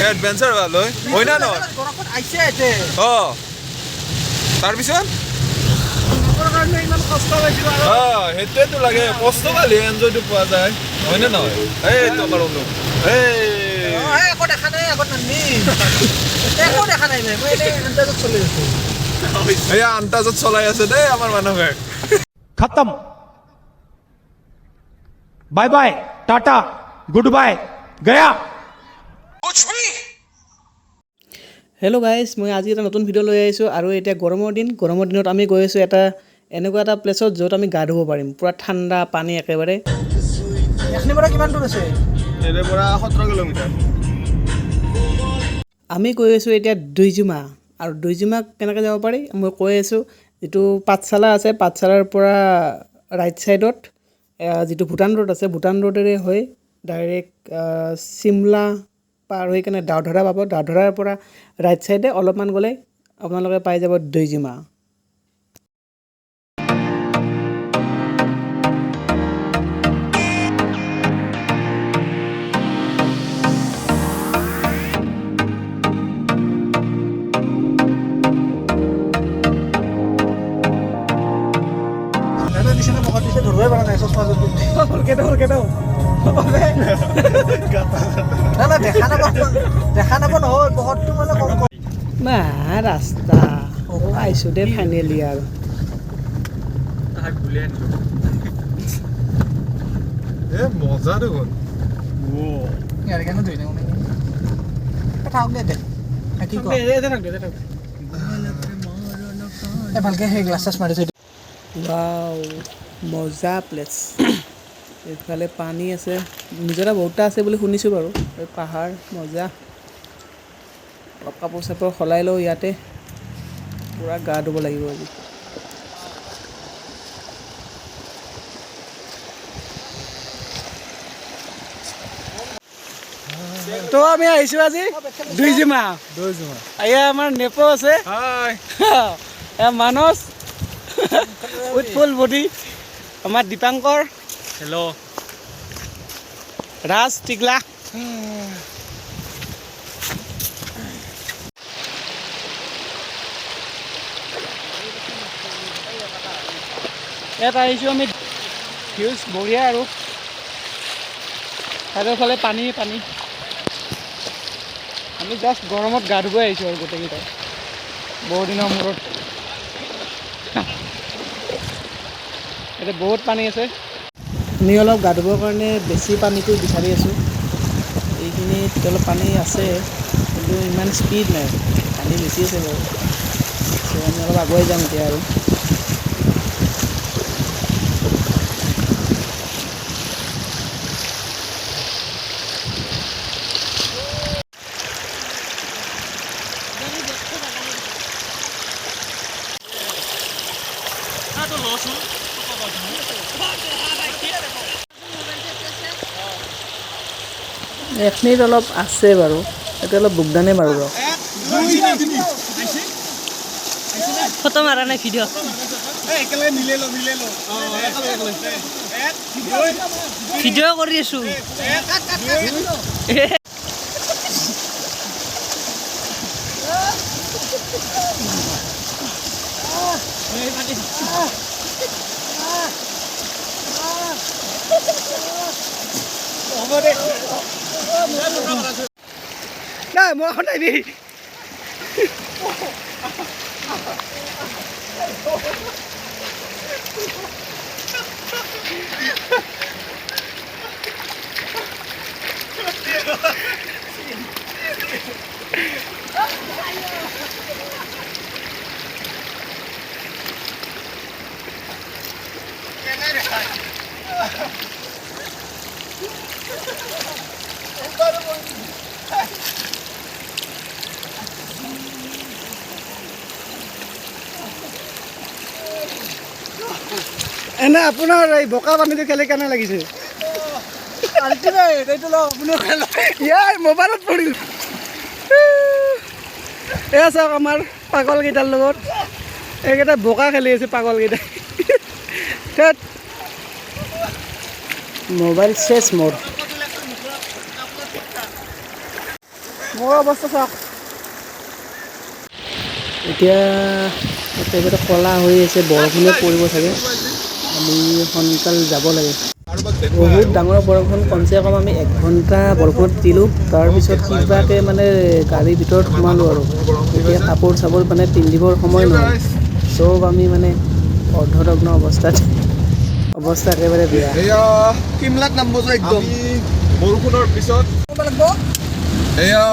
Adventure ভাল হয়, হয় না নহয়? অঁ, তাৰপিছত অঁ, সেইটোৱেতো লাগে, কষ্ট পালে এনজয়টো পোৱা যায়, হয়নে নহয়? এইটো আমাৰ অনুপ। এই একো দেখা নাই, আগত নানমি একো দেখা নাই। মই এনেই আন্দাজত চলি আছো। এয়া আন্তাজত চলাই আছে দেই আমাৰ মানুহে। खत्म, bye bye, tata, good bye, गया। হেল্ল' গাইজ, মই আজি এটা নতুন ভিডিঅ' লৈ আহিছোঁ। আৰু এতিয়া গৰমৰ দিন, গৰমৰ দিনত আমি গৈ আছোঁ এটা এনেকুৱা এটা প্লেচত য'ত আমি গা ধুব পাৰিম, পূৰা ঠাণ্ডা পানী একেবাৰে। এইখিনিৰ পৰা কিমান দূৰ আছে? ইয়াৰে পৰা 17 কিলোমিটাৰ। আমি গৈ আছোঁ এতিয়া দৈজুমা। আৰু দৈজুমা কেনেকৈ যাব পাৰি মই কৈ আছোঁ। যিটো পাঠশালা আছে, পাঠশালাৰ পৰা ৰাইট ছাইডত যিটো ভূটান ৰোড আছে, ভূটান ৰোডেৰে হৈ ডাইৰেক্ট চিমলা পাৰ হৈ কেনে দাওধৰা পাব। দাওধৰাৰ পৰা ৰাইট ছাইডে অলপমান গ'লে আপোনালোকে পাই যাব দৈজুমা। এটা নিচিনা মুখত দিছে, ধৰিবই পৰা নাই চশমা পিন্ধি। না না, দেখা নাপাব, দেখা নাপাব নহয়, পকৰটো মানে কম কম। মা ৰাস্তা পাইছোঁ দেই ফাইনেলি আৰু। এ মজা দেখোন। ইয়াৰ কাৰণে ধুই থাকোঁ নেকি? থাকক দে দে, কি কয়, এই ভালকে সেই গ্লাছ চাছ মাৰি থৈ। ৱাও, মজা প্লেচ। এইফালে পানী আছে, নিজৰা বহুতটা আছে বুলি শুনিছোঁ বাৰু। এই পাহাৰ মজা। অলপ কাপোৰ চাপোৰ সলাই লওঁ ইয়াতে, পূৰা গা ধুব লাগিব আজি। তো আমি আহিছোঁ আজি দুইজুমা। এয়া আমাৰ নেপো আছে। হাই। এয়া মানস উইথ ফুল বডি, আমাৰ দীপাংকৰ, হেল্ল'। ৰাজ টিকলা। ইয়াত আহিছোঁ আমি, ভিউজ বঢ়িয়া আৰু চাৰিওফালে পানী পানী। আমি জাষ্ট গৰমত গা ধুব আহিছোঁ আৰু গোটেইকেইটাই বহু দিনৰ মূৰত। ইয়াতে বহুত পানী আছে। আমি অলপ গা ধুবৰ কাৰণে বেছি পানীটো বিচাৰি আছোঁ। এইখিনিত অলপ পানী আছে, কিন্তু ইমান স্পীড নাই, পানী বেছি আছে বাৰু। ত' আমি অলপ আগুৱাই যাম এতিয়া আৰু। এইখিনিত অলপ আছে বাৰু, এতিয়া অলপ বুকদানে মাৰোঁ ৰ। ফটো মাৰা নাই, ভিডিঅ'। ভিডিঅ' কৰি আছো। নাই, মই এখন আহিবি। এনে আপোনাৰ এই বোকা পানীটো খেলি কেনে লাগিছে? আল্টিমেট, এইটো লওক আপুনিও খেলক। ইয়াই মোবাইলত পৰিল। এয়া চাওক, আমাৰ পাগলকেইটাৰ লগত এইকেইটা বোকা খেলি আছে পাগলকেইটা। ধেৎ, মোবাইল চেচ মোৰ। মোৰ অৱস্থা চাওক। এতিয়া একেবাৰে ক'লা হৈ আছে, বৰষুণে পৰিব চাগে। আমি সোনকাল যাব লাগে। কাৰোবাক দেখুৱাই। বহুত ডাঙৰ বৰষুণ, কমচে কম আমি 1 ঘণ্টা বৰষুণত তিতিলোঁ। তাৰপিছত কিবাকৈ মানে গাড়ীৰ ভিতৰত সোমালোঁ আৰু এতিয়া কাপোৰ চাপোৰ মানে পিন্ধিবৰ সময় নহয়। চব আমি মানে অৰ্ধনগ্ন অৱস্থাত, অৱস্থা একেবাৰে বেয়া। এয়া শিমলাত নামব যোৱা একদম। আমি বৰষুণৰ পিছত লাগিব। এয়া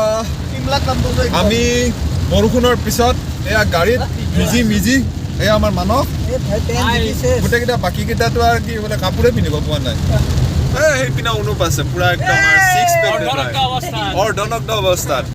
শিমলাত নামব যোৱা একদম। আমি বৰষুণৰ পিছত এয়া গাড়ীত ভিজি মিজি, এয়া আমাৰ মানস। এই ভাই, পেণ্ট জিকিছে। গোটেইকেইটা, বাকীকেইটাতো আৰু কি বোলে কাপোৰে পিন্ধিব পোৱা নাই। এই সেইপিনে অনুপ আছে, পুৰা একদম ছিক্স পেক, অৰ্ধনগ্ন অৱস্থাত।